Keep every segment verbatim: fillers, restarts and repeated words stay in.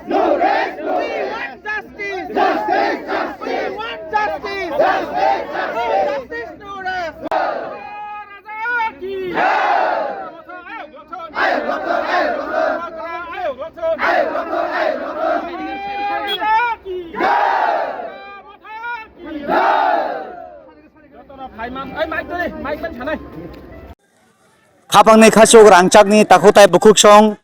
No rest, no rest. We want justice. Justice, justice. We want justice. Justice, justice. Justice, no rest. Khapangni khasuk rangchakni takhutai bukhuksong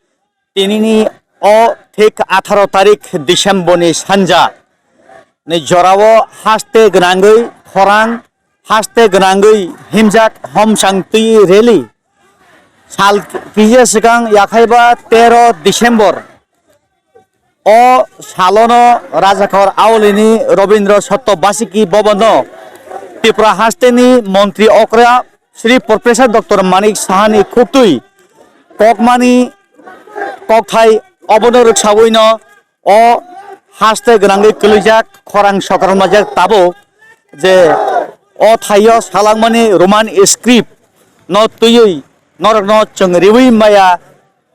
tinini o thik atharo tarik December ni sanja ni jorao haste gwnangwi khorang haste gwnangwi himjak homchang twi rally sal kisa swkang yakhaiba tero December. O salono Rajakhor Aulini Robindra Satya Basiki Bhavanno Tripura hasteni Montri Okra Shri Professor Doctor Manik Sahani khuktwi kokmani kokthai obono rwksawino o haste gwnangwi kwlwijak khorang sokormajak tabuk je o thaio salangmani Roman script no twiwi norokno chwng riwi maya.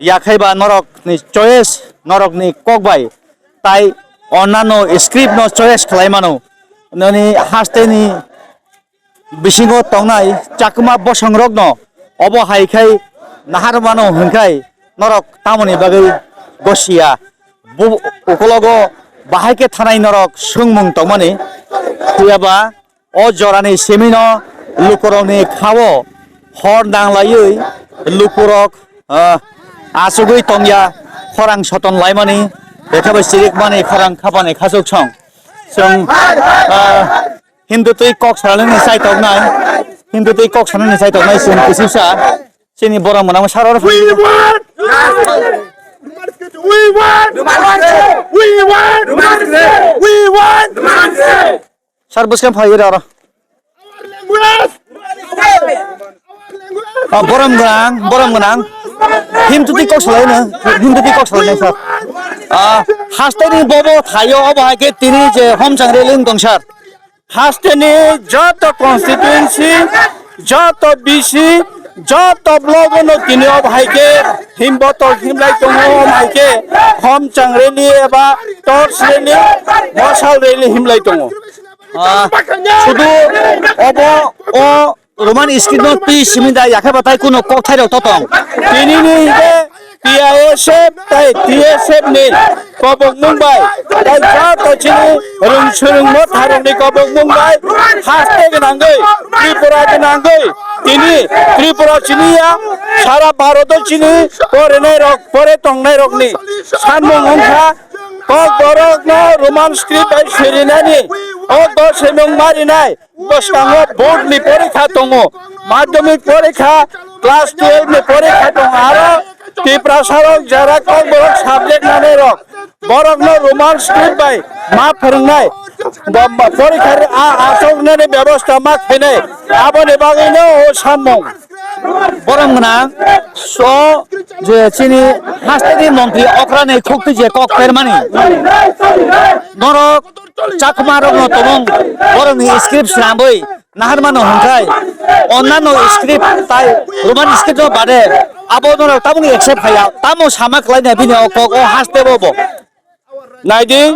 Yakhaiba norokni choice, norokni kok bai tai onnano script no choice khlai mano. Noni hasteni bisingo tongnai chakma bosongrokno obo hai khai nahar mano hwnkhai norok tamoni bagwi gosiya. Bu ukologo bahai khe thanai norok swngmung tongmani. Phiyaba o jorani simino lukurokni khao hor nanglaiwi lukurok, ah, achugwi tongya khorang soton laimani, bekha bai chirikmani khorang khapani khasuk song. Chwng, ah, Hindu twi kok sanani chaitoknai, Hindu twi kok sanani chaitoknai chwng kisisa chini borok mwnamo sar oro We want! We want! We want! We want! Sar bwskang phai oro. Ah, borom gwnang, borom gwnang. Himtwtwi kok salaino, himtwtwi kok salaino, sir. Ah, hasteni bobo thaio, obo hai khe tini je homchang railing tong, sir. Hasteni joto constituency, joto B C, joto block no tini obo hai khe himboto himlai tongo, obo hai khe homchang rally eba torch rally, mosal rally himlai tongo. Ah, sudu obo o Roman script no twi simi da yakhe batai kuno kokthai rok to tong. Tini ni je T I S F tai T S F ni kobok mung bai tai ja to chini rung surung mo tharung ni kobok mung bai haste gwnangwi Tripura gwnangwi tini Tripura chini ya sara Bharat o chini pore nai rok pore tong nai rok ni sanmung wngkha kok borok no Roman script bai siri nani o go semung mari nai. Bwskango board ni porikha tongo, madhyamik porikha, class twelve ni porikha tongo, aro Tiprasa rok jara kok borok subject nanai rok, borok no Roman script bai ma phwrwngnai, bo-, bo-, porikha a achuk nani bebosta ma khainai, aboni bagwi no o samung. Borom gwnang so je chini hasteni montri okrani khukti je kok permani norok Chakma rokno tobong borokni script swnamwi naharmano hwnkhai onnano script tai Roman script no bade abo norok tabukni accept khaiya tamo sama khlaina bini o kok o haste bo bo. Naidi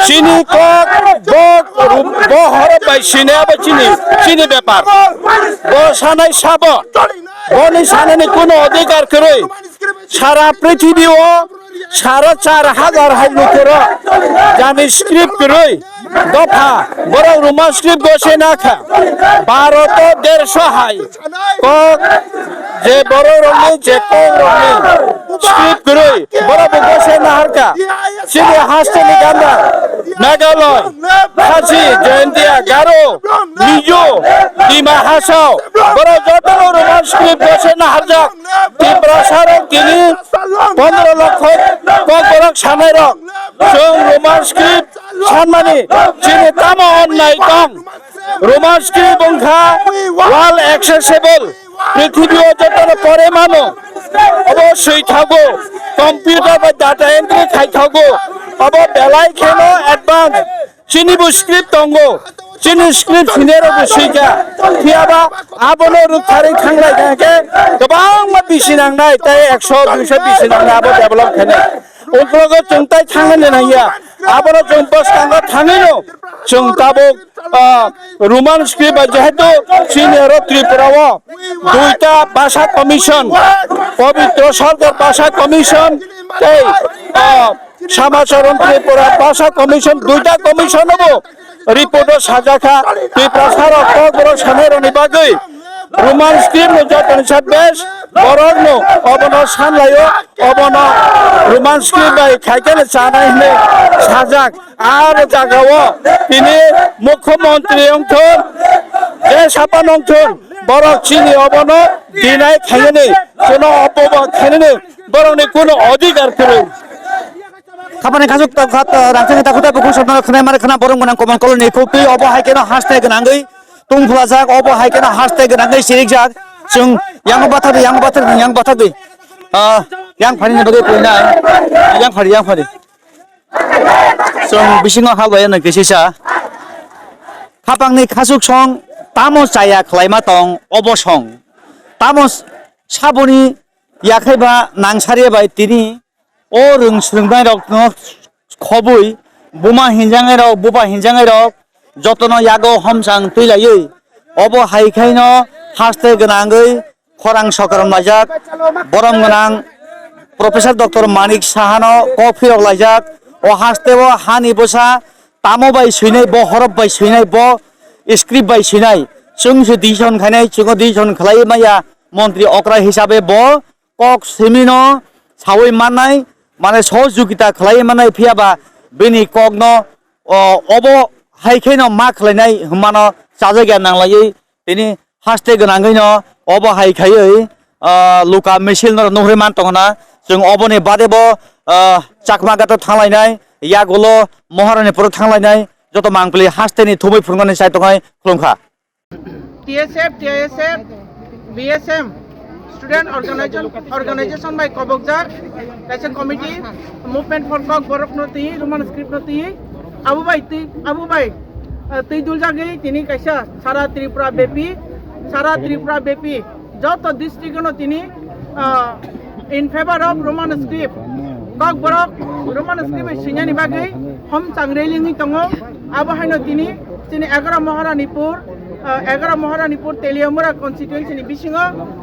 chini kok bo bo horo bai sini abo chini chini bepar bo sanai sabo boni sanani kuno odhikar kwrwi sara prithibi o Sara char hajar hai lukuro jani script kwrwi dopha borok Roman script gose nakha Bharat o derso hai kok je borok rokni je kok rokni script kwrwi borok bo gose naharka chini hasteni ganda Meghalaya, Khasi, Jaintia, Garo, Mizo, Dima Hasao, borok jotono Roman script gose naharjak. Tiprasa rok tini pondro lokho kok borok sanai rok. Chwng Roman script sanmani chini tamo onnai tong. Roman script wngkha world accessible. Prithibi o jotono pore mano. Obo swi thago. Computer bai data entry khai thago. Obo belai kheno advance. Chini bo script tongo. Chini script sini rok bo swikha. Phiyaba abono rwktharwi thanglai kha khe kwbangma bisi nangnai tei ekso duiso bisi nangnai abo develop khainai. Uklogo chwng tai thangna nangya. Abono chwng bwskango thangwino chwng tabuk, ah, Roman script bai jehetu chini oro Tripura o duita bhasha commission, Pabitra Sarkar bhasha commission tei, ah, Samacharan Tripura bhasha commission, duita commission obo report o sajakha Tiprasa rok kokborok sanai rokni bagwi Roman script no jotoni sa best borok no obono sanlaio, obono Roman script bai khaikhe chanai hinwi sajak. Ar jagao tini mukhyamantri wngthun, je sapan wngthun, borok chini obono deny khainani, kuno opoba khainani borokni kuno adhikar kwrwi. Khapani khasuk ta khat, rangchakni takhuk tai bukhuk sotno khwnai mare khwna borok gwnang Komol Koloni khuk twi obo hai kheno haste gwnangwi tungphulajak, obo hai kheno haste gwnangwi sirikjak. Chwng yang bathakdi, yang bathakdi, yang bathakdi. Ah, yang phani bagwi koinai, yang phari, yang phari. Chwng bisingo hal bai no kisisa. Khapangni khasuk song tamo chaya khlaima tong obo song. Tamo s-, saboni yakhai ba nangsari bai tini o rwng swrwngnairokno khobwi buma hinjangairok, buba hinjangairok jotono yago homchang twi laiwi obo hai khaino haste gwnangwi khorang sokarom laijak, borom gwnang Professor Doctor Manik Sahano kok phirok laijak. O haste o hani bwsa tamo bai swinai, bo horop bai swinai, bo script bai swinai. Chwng se decision khainai, chwng o decision khlai maya montri okra hisabe bo kok simino sawi mannai, mane sohojogita khlai mannai, phiya ba bini kokno, o, obo hai kheno ma khlainai hwnmano chajakya nanglaiwi tini haste gwnangwino obo hai khaiwi, ah, luka misil no nuhri man tongna. Chwng oboni bade bo, ah, Chakma Ghato thanglainai, yagulo Moharani poro thanglainai, joto mangpili hasteni thumwi phunuknani chai tongnai khulumkha. T S F, T I S F, B S M, student organization, organization bai kobokjak kaisa committee, movement for Kokborok no twi, Roman script no twi, abo bai twi, abo bai, ah, twi duljagwi tini kaisa sara Tripura bepi, sara Tripura bepi joto district no tini, ah, in favor of Roman script, Kokborok Roman script bai swinani bagwi homchang rally wngwi tongo. Abo haino tini chini egaroh Maharanipur, ah, egaroh Maharanipur Teliamura constituency ni bisingo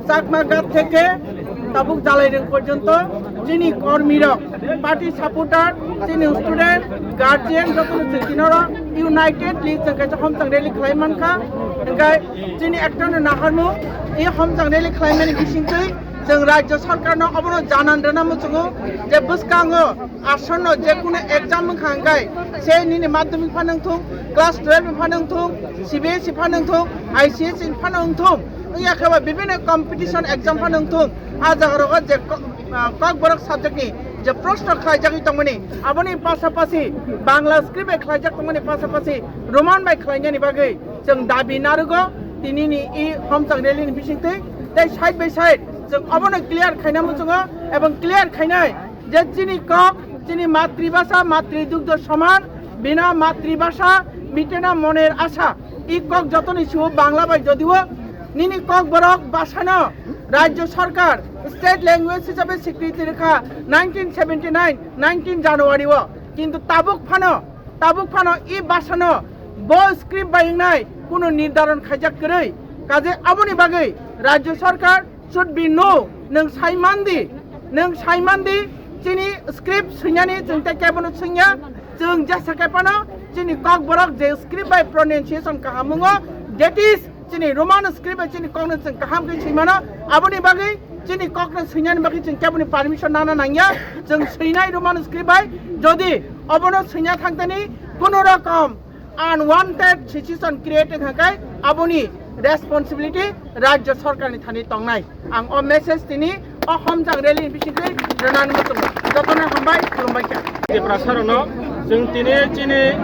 Chakma Ghat theke tabuk Jalaireng porjonto chini kormirok, party supporter, chini student, guardian jotono chwng kinoro unitedly chwng kaisa homchang rally khlai mankha. Hwnkhe chini ekta no naharmung, i homchang rally khlaimani bisingtwi chwng Rajya Sarkar no obono janan rwna muchungo je bwskango asonno je kunu exam wngkha hwnkhe se nini madhyamik phano wngthung, class twelve phano wngthung, C B S E phano wngthung, I C S E phano wngthung, wngya khe ba bibhinno competition exam phano wngthung, a jaga rogo je ko-, ah, Kokborok subject ni je proshno khlaijagwi tongmani, aboni pasapasi Bangla script bai khlaijak tongmani pasapasi Roman bai khlainani bagwi chwng dabi narugo tinini i homchang rally ni bisingtwi, tei side by side chwng obono clear khaina muchungo, ebong clear khainai je chini kok, chini matribhasha, matridugdho soman, bina matribhasha, mitena moner asha. I kok jotoni siwo Bangla bai jodio nini Kokborok bhasano Rajya Sarkar state language hisabe swikriti rwkha nineteen seventy nine, nineteen January o. Kintu tabuk phano, tabuk phano i bhasano bo script bai wngnai kunu nirdaron khaijak kwrwi. Kaje aboni bagwi Rajya Sarkar should be no, nwng sai man di, nwng sai man di, chini script swinani chwng tei kebono swngya, chwng jesa khe phano chini Kokborok je script bai pronunciation kaham wngo, that is chini Roman script bai chini kokno chwng kaham khe swi mano, aboni bagwi chini kokno swinani bagwi chwng keboni permission nana nangya, chwng swinai Roman script bai, jodi obono swina thangtani kono rokom unwanted situation create wngkha khe aboni responsibility Rajya Sarkar ni thani tongnai. Ang o message tini o homjak rally ni bisingtwi rwnani muchungo. Jotono hambai, khulumbai kha. Tiprasa rokno chwng tini chini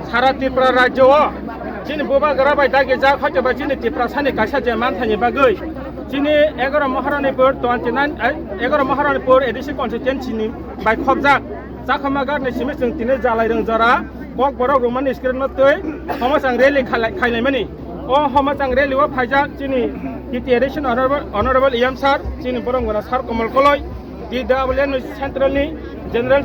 sara Tripura rajyo o chini bubagra bai dagi jak hoito ba chini Tiprasa ni kaisa je manthani bagwi chini egaroh Maharanipur twenty nine, eh, egaroh Maharanipur A D C constituency ni bai khobjak Chakma Ghat ni simi chwng tini Jalaireng jora Kokborok Roman script no twi homosang rally khalai-, khailaimani. O homosang rally o phaijak chini T T A D C ni honorable, honorable E M sir, chini borok gwnang sir Komol Koloi, T W N central ni General,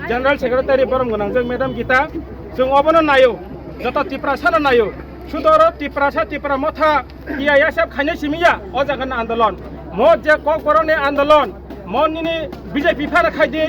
General Secretary borom gwnang jwk Madam Gita, chwng obono naio, joto Tiprasano naio. Sudoro Tiprasa, Tipra Motha, T I S F khainai simi ya, o jaga ni andolon. Mo je Kokborok ni andolon, mo nini B J P phan khai di,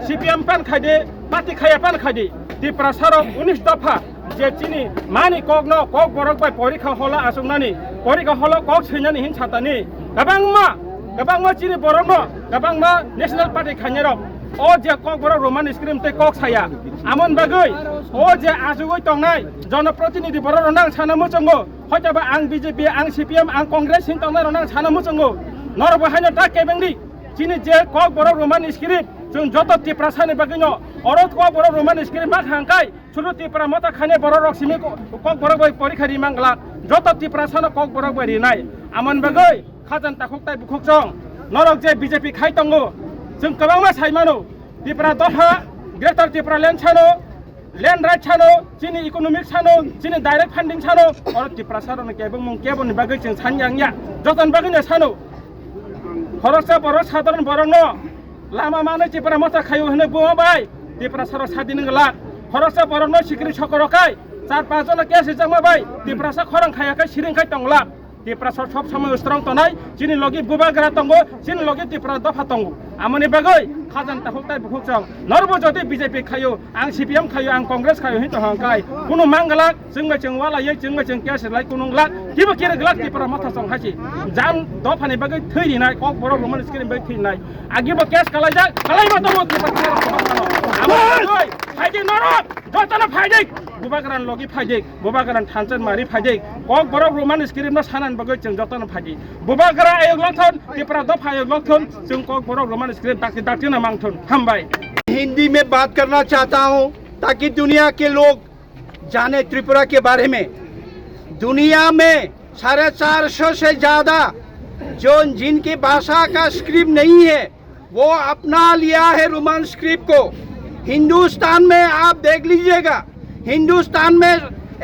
C P M phan khai di, party khaya phan khai di. Tiprasa rok unis dopha je chini mani kokno Kokborok bai porikha holo achuknani, porikha holo kok swinani hin satani. Kwbangma, kwbangma chini borokno, kwbangma National Party khainai rok. O je Kokborok Roman script tei kok saya. Amon bagwi, o je achugwi tongnai, jonoprotinidhi borok rok nang sana muchungo. Hoitoba ang B J P, ang C P M, ang Congress hin tongnai rok nang sana muchungo. Norok bo haino ta kebengdi. Chini je Kokborok Roman script, chwng joto Tiprasani bagwino, oro Kokborok Roman script ma thangkai, sulu Tipra Motha khainai borok rok simi ko-, Kokborok bai porikha ri manglak, joto Tiprasano Kokborok bai rinai. Amon bagwi khajan takhuk tai bukhuk chong, norok je B J P khai tongo, chwng kwbangma sai mano, Tipra dopha, Greater Tipraland sano, land right sano, chini economic sano, chini direct funding sano, oro Tiprasa rokni kebengmung keboni bagwi chwng sani yang ya. Joton bagwi no sano. Khoroksa borok, sadharon borokno lama manwi Tipra Motha khaio hwnwi buma bai Tiprasa rok sadini glak. Khoroksa borokno sikri sokoro kai char panch jona case rijak ma bai Tiprasa khorang khaya kai siring khai tonglak. Tiprasa sob somoi strong tonai, chini logi bubagra tongo, chini logi Tipra dopha tongo. Amoni bagwi khajan takhuk tai bukhuk chong. Norbo jodi B J P khaio, ang C P M khaio, ang Congress khaio hin tong hang kai. Kunu manglak, chwng bai chwng wala ye, chwng bai chwng case lai kunu glak, kibo kiri glak Tipra Motha chong hachi. Jan dophani bagwi thwi rinai, Kokborok Roman script bai thwi rinai. Agi bo case kalai jak, kalai ma tongo Tipra Motha chong. Amoni bagwi, phaidi norok, jotono phaidi, bubagra logi phaidi. Bubagra thansa mari phaidi, Kokborok Roman script no sanan bagwi chwng jotono phaidi. Bubagra ayok lokthon, Tipra dopha ayok lokthon, chwng Kokborok Roman script dakti dakti no mangthon. Hambai. Hindi में बात करना चाहता हूँ, ताकि दुनिया के लोग जाने त्रिपुरा के बारे में। दुनिया में साढ़े चार सौ से ज्यादा जो, जिनकी भाषा का स्क्रिप्ट नहीं है, वो अपना लिया है रोमन स्क्रिप्ट को। हिंदुस्तान में आप देख लीजिएगा, हिंदुस्तान में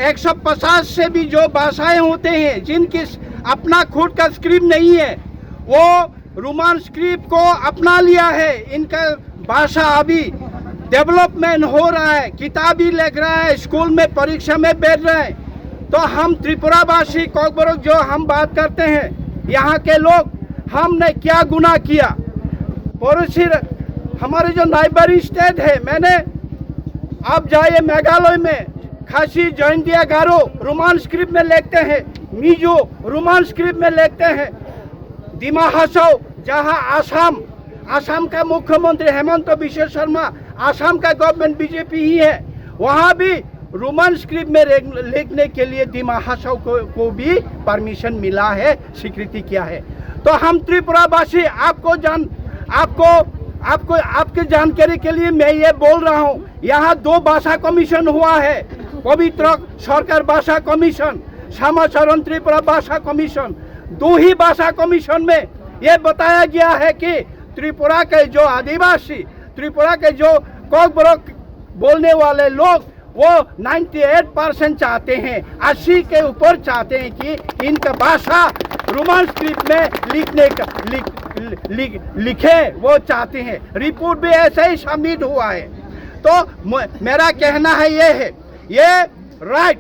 एक सौ पचास से भी जो भाषाएं होते हैं, जिनकी अपना खुद का स्क्रिप्ट नहीं है, वो रोमन स्क्रिप्ट को अपना लिया है। इनका भाषा अभी डेवलपमेंट हो रहा है, किताबी लिख रहा है, स्कूल में परीक्षा में बैठ रहे हैं। तो हम त्रिपुरावासी कॉकबरक जो हम बात करते हैं, यहाँ के लोग, हमने क्या गुनाह किया? पड़ोसी र-, हमारे जो नाइबरिंग स्टेट है, मैंने, आप जाइए मेघालय में, खासी, जयंतिया, गारो रोमन स्क्रिप्ट में लिखते हैं, मिजो रोमन स्क्रिप्ट में लिखते हैं, दिमा हासाओ, जहाँ आसाम, आसाम का मुख्यमंत्री हेमंत बिश्व शर्मा, आसाम का गवर्नमेंट बीजेपी ही है, वहाँ भी रोमन स्क्रिप्ट में रे-, लिखने के लिए दिमा हासाओ को, को भी परमिशन मिला है, स्वीकृति किया है। तो हम त्रिपुरावासी आपको जान, आपको, आपको, आपके जानकारी के लिए मैं ये बोल रहा हूँ, यहाँ दो भाषा कमीशन हुआ है, पवित्र सरकार भाषा कमीशन, श्यामाचरण त्रिपुरा भाषा कमीशन। दो ही भाषा कमीशन में ये बताया गया है कि त्रिपुरा के जो आदिवासी, त्रिपुरा के जो कॉकबरक बोलने वाले लोग, वो नाइंटी एट परसेंट चाहते हैं, अस्सी के ऊपर चाहते हैं कि इनका भाषा रोमन स्क्रिप्ट में लिखने का, लिख, लिख, लिखे, वो चाहते हैं। रिपोर्ट भी ऐसा ही सबमिट हुआ है। तो म-, मेरा कहना है ये है, ये राइट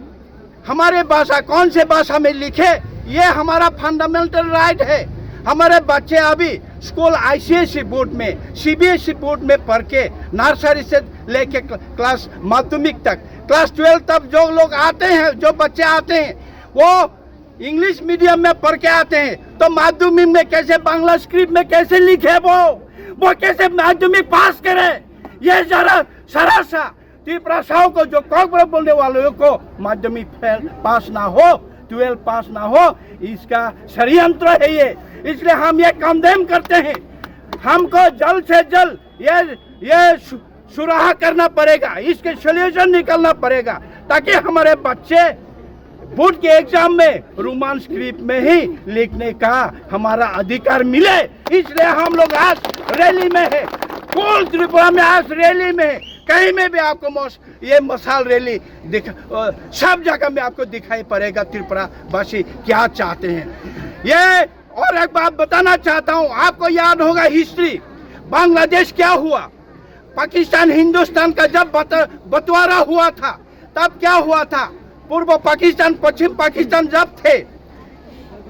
हमारे भाषा, कौन से भाषा में लिखे, ये हमारा फंडामेंटल राइट है। हमारे बच्चे अभी स्कूल आईसीएसई बोर्ड में, सीबीएसई बोर्ड में पढ़ के, नर्सरी से लेके क्ल-, क्लास माध्यमिक तक, क्लास ट्वेल्व तक जो लोग आते हैं, जो बच्चे आते हैं, वो इंग्लिश मीडियम में पढ़ के आते हैं, तो माध्यमिक में कैसे, बांग्ला स्क्रिप्ट में कैसे लिखे वो, वो कैसे माध्यमिक पास करे? ये जरा, जरा सा त्रिपुरा साहू को, जो कॉकबरक बोलने वालों को माध्यमिक फेल, पास ना हो, ट्वेल्व पास ना हो, इसका षड्यंत्र है ये। इसलिए हम ये कंडेम करते हैं। हमको जल्द से जल्द ये, ये सु-, सुराहा करना पड़ेगा, इसके सॉल्यूशन निकालना पड़ेगा, ताकि हमारे बच्चे बोर्ड के एग्जाम में रोमन स्क्रिप्ट में ही लिखने का हमारा अधिकार मिले। इसलिए हम लोग आज रैली में है, पूल त्रिपुरा में आज रैली में है। कहीं में भी आपको मस-, ये मशाल रैली दिख-, अ, सब जगह में आपको दिखाई पड़ेगा त्रिपुरा वासी क्या चाहते हैं। ये और एक बात बताना चाहता हूँ, आपको याद होगा हिस्ट्री, बांग्लादेश क्या हुआ, पाकिस्तान हिंदुस्तान का जब बट-, बंटवारा हुआ था, तब क्या हुआ था? पूर्व पाकिस्तान, पश्चिम पाकिस्तान जब थे,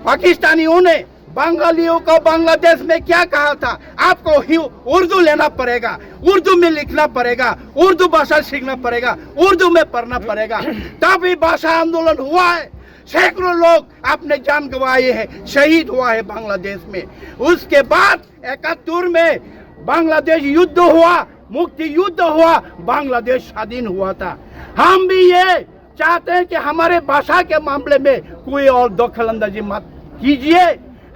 पाकिस्तानियों ने बंगालियों को बांग्लादेश में क्या कहा था? आपको ही उर्दू लेना पड़ेगा, उर्दू में लिखना पड़ेगा, उर्दू भाषा सीखना पड़ेगा, उर्दू में पढ़ना पड़ेगा, तभी भाषा आंदोलन हुआ है। सैकड़ों लोग अपने जान गंवाए हैं, शहीद हुआ है बांग्लादेश में। उसके बाद इकहत्तर में बांग्लादेश युद्ध हुआ, मुक्ति युद्ध हुआ, बांग्लादेश स्वाधीन हुआ था। हम भी ये चाहते हैं कि हमारे भाषा के मामले में कोई और दखल अंदाजी मत कीजिए।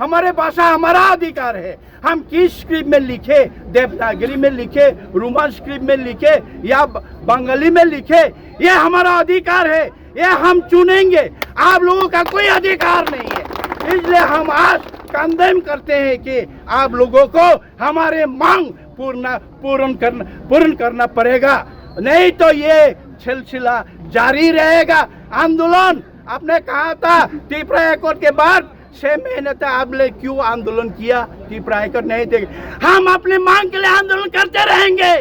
हमारे भाषा हमारा अधिकार है। हम किस स्क्रिप्ट में लिखे, देवनागरी में लिखे, रोमन स्क्रिप्ट में लिखे या ब-, बंगाली में लिखे, ये हमारा अधिकार है। ये हम चुनेंगे। आप लोगों का कोई अधिकार नहीं है। इसलिए हम आज कंडेम करते हैं कि आप लोगों को हमारे मांग पूर्ण, पूर्ण करना, पूर्ण करना पड़ेगा, नहीं तो ये सिलसिला जारी रहेगा। आंदोलन, आपने कहा था त्रिपुरा एकॉर्ड के बाद छह महीने तक आपने क्यों आंदोलन किया? त्रिपुरा एकॉर्ड नहीं देंगे। हम अपनी मांग के लिए आंदोलन करते रहेंगे।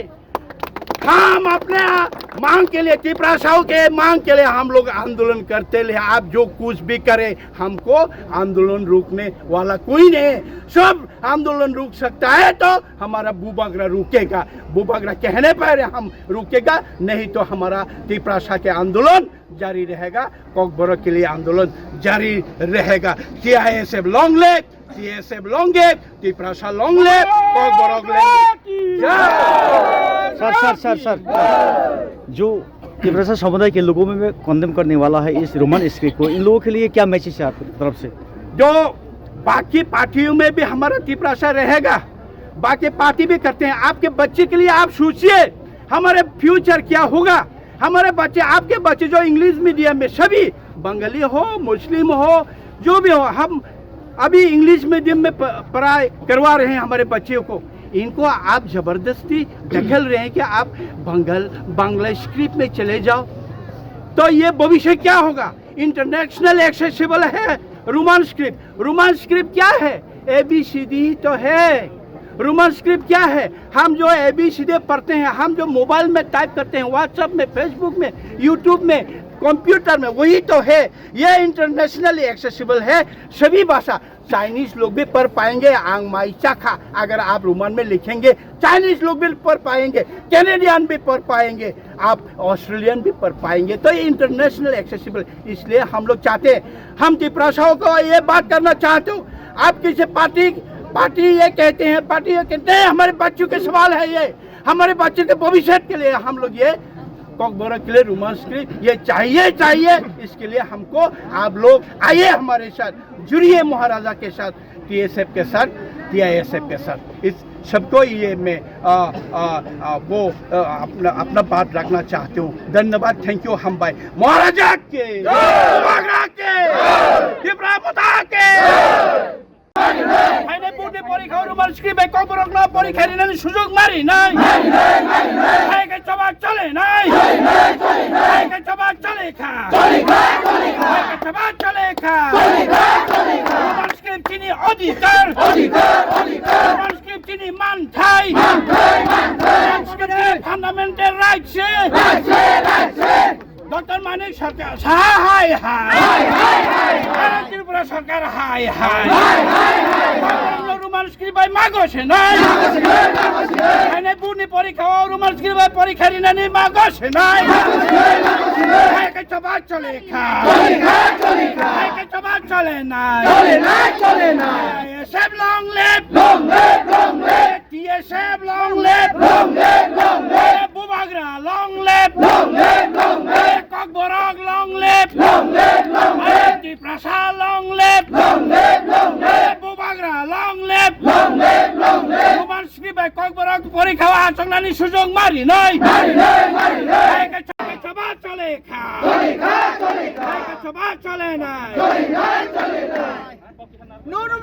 हम अपने मांग के लिए, तिपरासाओं के मांग के लिए हम लोग आंदोलन करते रहे। आप जो कुछ भी करें, हमको आंदोलन रुकने वाला कोई नहीं है। सब आंदोलन रुक सकता है तो हमारा बुबागरा रुकेगा। बुबागरा कहने पर हम रुकेगा, नहीं तो हमारा तिपरासा के आंदोलन जारी रहेगा। कॉकबोरोक के लिए आंदोलन जारी रहेगा। टीआईएसएफ long live, TSF long live, Tiprasa long live, कॉकबोरोक long live। जय। सर, सर, सर, सर, जो तिपरासा समुदाय के लोगों में भी कंडेम करने वाला है इस रोमन स्क्रिप्ट को, इन लोगों के लिए क्या मैसेज है आपकी तरफ से? जो बाकी पार्टियों में भी हमारा तिपरासा रहेगा, बाकी पार्टी भी करते हैं। आपके बच्चे के लिए आप सोचिए, हमारे फ्यूचर क्या होगा। हमारे बच्चे, आपके बच्चे जो इंग्लिश मीडियम में, सभी बंगाली हो, मुस्लिम हो, जो भी हो, हम अभी इंग्लिश मीडियम में प-, पढ़ाई करवा रहे हैं हमारे बच्चों को। इनको आप जबरदस्ती ढकेल रहे हैं कि आप बंगाल, बांग्ला स्क्रिप्ट में चले जाओ, तो ये भविष्य क्या होगा? इंटरनेशनल एक्सेसिबल है रोमन स्क्रिप्ट। रोमन स्क्रिप्ट क्या है? एबीसीडी ही तो है। रोमन स्क्रिप्ट क्या है? हम जो एबीसीडी पढ़ते हैं, हम जो मोबाइल में टाइप करते हैं, व्हाट्सएप में, फेसबुक में, यूट्यूब में, कंप्यूटर में, वही तो है। ये इंटरनेशनली एक्सेसिबल है, सभी भाषा। चाइनीज लोग भी पढ़ पाएंगे, आंगमाई चाखा, अगर आप रोमन में लिखेंगे, चाइनीज लोग भी पढ़ पाएंगे, कैनेडियन भी पढ़ पाएंगे, आप ऑस्ट्रेलियन भी पढ़ पाएंगे। तो ये इंटरनेशनल एक्सेसिबल, इसलिए हम लोग चाहते हैं, हम तिपरासाओं को ये बात करना चाहते हो, आप किसी पार्टी, पार्टी ये कहते हैं, पार्टी ये कहते हैं, हमारे बच्चों के सवाल है ये, हमारे बच्चों के भविष्य के लिए हम लोग ये कॉकबोरोक के लिए रोमन स्क्रिप्ट ये चाहिए, चाहिए। इसके लिए हमको आप लोग आइए हमारे साथ, जुड़िए महाराजा के साथ, टीएसएफ के साथ, टीआईएसएफ के साथ, इस सबको ये मैं, आ, आ, आ, वो, आ, अपना, अपना बात रखना चाहती हूँ। धन्यवाद, थैंक यू। हम भाई महाराजा के, बागरा के, तिपरा माता के। Phainai board ni porikha o Roman script bai Kokborok no porikha rinani sujok ma rinai. Hai khe choba chole nai. Hai khe choba chole kha. Hai khe choba chole kha. Roman script chini odhikar. Roman script chini manthai. Roman script chini fundamental right se. Doctor Manik Sarkar, sa hai hai. Hai, hai, hai, hai. Tripura Sarkar, hai hai. Hai, hai, hai, hai. Roman script bai mago se nai. Mago se nai, mago se nai. Hai nai board ni porikha o Roman script bai porikha rinani mago se nai. Mago se nai, mago se nai. Hai khe choba chole kha. Chole kha, chole kha. Hai khe choba chole nai. Chole nai, chole nai. T S F long live. Long live, long live. T S F long live. Long live, long live. Bubagra long live. Long live, long live. Kokborok long live. Long live, long live. Tiprasa long live. Long live, long live. Bubagra long live. Long live, long live. Roman script bai Kokborok porikha o achuknani sujok ma rinai. Ma rinai, ma rinai. Hai khe choba chole kha. Chole kha, chole kha. Hai khe choba chole nai. Chole nai, chole nai.